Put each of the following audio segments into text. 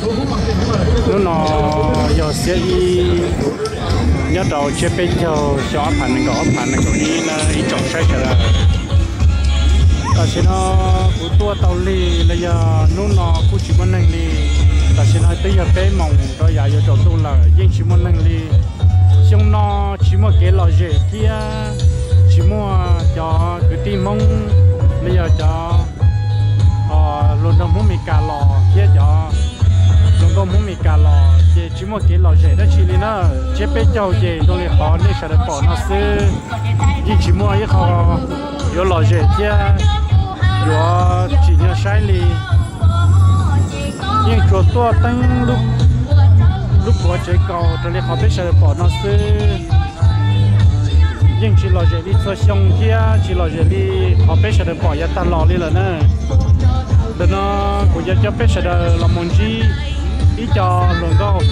Hnub no yog xiab ib, nyob rau tsiab peb caug xyoo ob phav nees nkaum ob phav nees nkaum ib na ib tsoom saib sawv daws. Tam sim no kuv tuaj tau lig los yog hnub no kuj tsis muaj neeg li. Tam sim no twb yog peb moos rau yav yuav tsaus ntuj lawm yeej tsis muaj neeg li. Xyoo no tsis muaj kev lom zem thiab tsis muaj cov kwv tij Hmoob los yog cov hluas nraug Hmoob Meskas los thiab cov hluas nkauj Hmoob Meskas los ces tsis muaj kev lom zem dab tsi li na. Tsiab peb caug ces zoo li qhov nej sawv daws pom no xwb, yeej tsis muaj ib qho yuav lom zem thiab yuav tsim nyog saib li. Yeej tsuas tuaj teeb lub puav tsev kaus raws li qhov peb sawv daws pom no xwb. Yeej tsis lom zem li txhua xyoo thiab tsis lom zem li qhov peb sawv daws pom yav tag los li lawm na. Ntawm no kuv yuav coj peb sawv daws los mus ntsib ib co hluas nkauj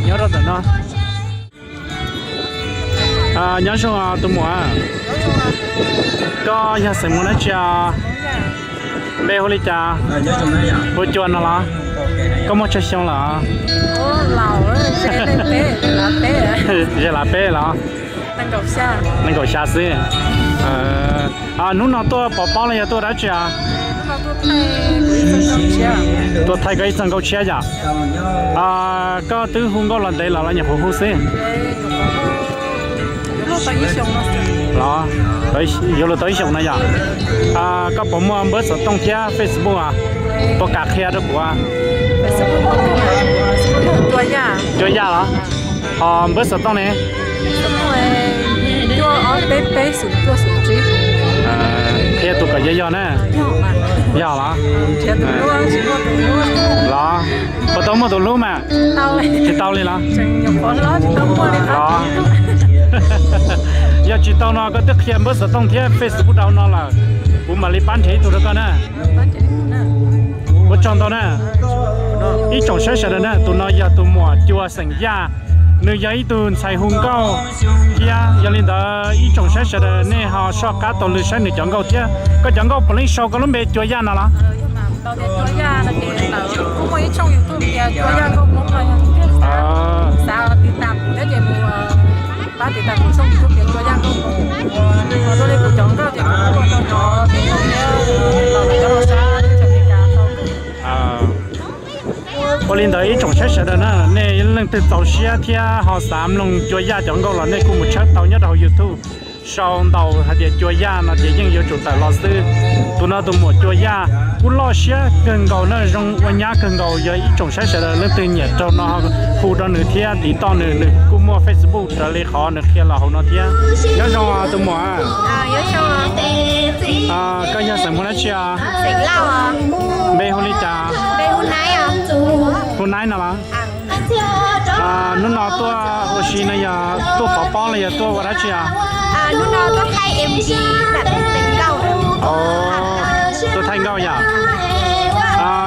nyob rau ntawm no. Nyob zoo tus muam, koj yog xeem Hmoob dab tsi? Npe hu li cas? Hu Cua no los? Koj muaj tsawg xyoo lawm? Ze lav peb los? Nees nkaum xya xwb. Hnub no tuaj pov pob los yog tuaj dab tsi? Tuaj thaij koj ib txoj nkauj tshiab yom? Koj twb hu nkauj los ntev los los nyuam qhuav hu xwb? Los, yuav luag tau ib xyoos no yom. Koj puas muaj npawb xov tooj thiab Facebook? Puas kam qhia rau kuv? Cua Yaj los? Ho npawb xov tooj ne? Qhia tus kom yog yog na. Yog los? Los, puas tau muaj tus hlub mas? Tsis tau li los? Los, yog tsis tau no koj twb qhia npawb xov tooj thiab Facebook rau no lawm, kuv mam li pab nrhiav ib tug rau koj na. Ua tsaug ntau na. Ib tsoom saib sawv daws na, tus no yog tus muam Cua xeem Yaj, nws yog ib tug ntxhais hu nkauj thiab. Yog li ntawd ib tsoom saib sawv daws nej ho soj qab taug lw saib nws cov nkauj thiab. Koj cov nkauj puav leej sau koj lub npe Cua Yaj no los? Ua li ntawd ib tsoom saib sawv daws na, nej leej twg txaus siab thiab ho xav mloog Cua Yaj cov nkauj los nej kuj mus tshawb tau nyob rau hauv YouTube. Sau ntaus hais tias Cua Yaj no ces yeej yuav tsum tawm los xwb. Tus no tus muam Cua Yaj kuj loj siab kawg nkaus na, zoo ua nyab kawg nkaus. Yog ib tsoom saib sawv daws leej twg nyiam raug no hu rau nws thiab tiv toj nws, nws kuj muaj Facebook raws li qhov nws qhia los hauv no thiab. Nyob zoo tus muam. Koj yog xeem Hmoob dab tsi? Npe hu li cas? Hu Naib no los? Hnub no tuaj ua si no yog tuaj pov pob los yog tuaj ua dab tsi? Tuaj thaij nkauj yom.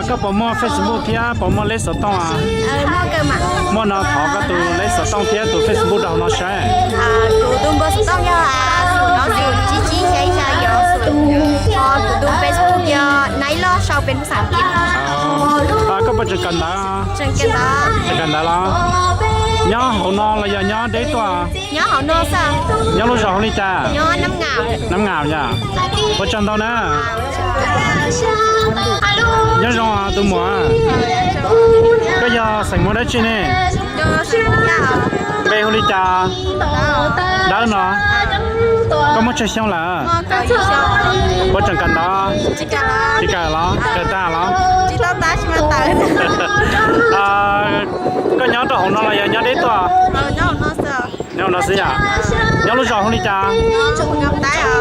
Koj puas muaj Facebook thiab puas muaj leb xov tooj? Muaj no thov koj tus leb xov tooj thiab tus Facebook rau hauv no saib. Koj puas tseem kawm ntawv? Tseem kawm ntawv los? Nyob hauv no los yog nyob deb tuaj? Nyob lub zos hu li cas? Nab Ngam yom. Ua tsaug ntau na. Nyob zoo tus muam. Koj yog xeem Hmoob dab tsi ne? Npe hu li cas? Dawb no. Koj muaj tsawg xyoo lawm? Puas tseem kawm ntawv? Tsis kawm los? Kawm tag los? Koj nyob rau hauv no los yog nyob deb tuaj? Nyob hauv no xwb yom. Nyob lub zos hu li cas?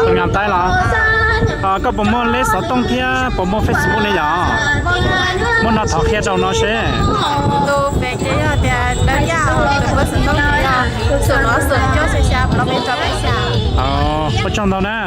Hu Ngam Taib los? Koj puas muaj leb xov tooj thiab puas muaj Facebook ne yom? Muaj no thov qhia rau no seb. Ua tsaug ntau na.